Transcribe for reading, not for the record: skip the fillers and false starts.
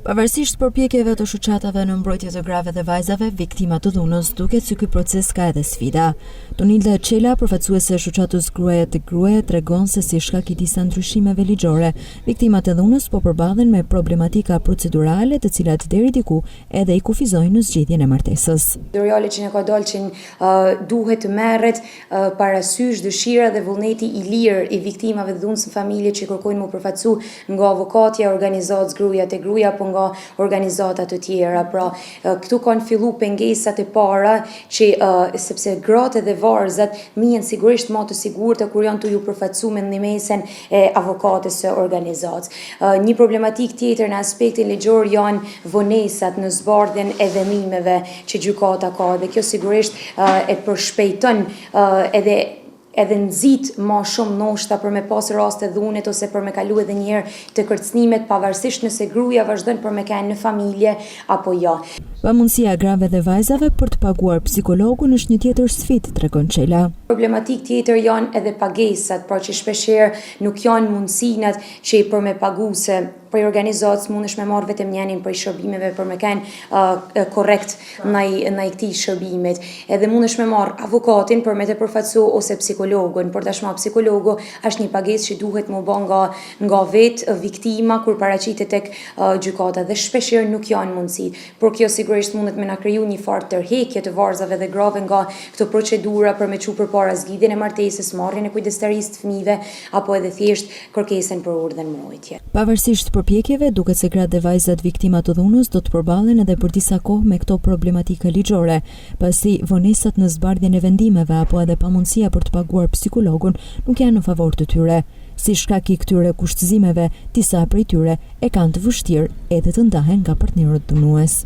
Pavarësisht përpjekjeve të shoqatave në mbrojtje të grave dhe vajzave, viktima të dhunës, duket se ky proces ka edhe sfida. Tonilda Çela, përfaqësuese e shoqatës Gruaja tek Gruaja, tregon se si shkak i disa ndryshimeve ligjore, viktimat e dhunës po përballen me problematika procedurale të cilat deri diku edhe i kufizojnë në zgjidhjen e martesës. Procedurale që na ka dalë që duhet të merret parasysh dëshira dhe vullneti i lirë i viktimave të dhunës në familje që kërkojnë m'u përfaqësu nga avokatja e organizatës Gruaja te Gruaja apo nga organizata të tjera. Pra, këtu kanë fillu pengesat e para që sepse gratë dhe vajzat ndihen sigurisht ma të sigurta kur janë tu ju përfaqësu me ndihmesën e avokates së organizatës. Një problematikë tjetër në aspektin ligjor janë vonesat në zbardhjen e vendimeve që gjykata ka dhe kjo sigurisht e përshpejton edhe edhe nxit ma shumë ndoshta për me pas raste dhunet ose për me kalu edhe njëherë te kërcënimet pavarësisht nëse gruaja vazhdon për me kenë në familje apo jo. Pamundësia e grave dhe vajzave për të paguar psikologun është një tjetër sfidë, tregon Çela. Problematikë tjetër janë edhe pagesat, pra që shpeshherë nuk janë mundësinat që për me pagu se prej organizatës mundesh me marrë vetëm njenin prej shërbimeve për me kenë uh, korrekt ndaj ndaj këtij shërbimit. Edhe mundesh me marrë avokatin për me të përfaqësu ose psikologun, por tashmë psikologu është një pagesë që duhet me u bë nga nga vetë viktima kur paraqitet tek uh, gjykata dhe shpeshherë nuk janë mundësi. Por kjo sigurisht mundet me na kriju një farë tërheqje të vajzave dhe grave nga këto procedura për me çu përpara zgjidhjen e martesës, marrjen e kujdestarisë të fëmijëve apo edhe thjesht kërkesën për urdhër mbrojtje. Pavarësisht përpjekjeve, duket se gratë dhe vajzat viktima të dhunës do të përballen edhe për disa kohë me këto problematika ligjore, pasi vonesat në zbardhjen e vendimeve apo edhe pamundësia për të paguar psikologun nuk janë në favor të tyre. Si shkak i këtyre kushtëzimeve, disa prej tyre e kanë të vështirë edhe të ndahen nga partnerët dhunues.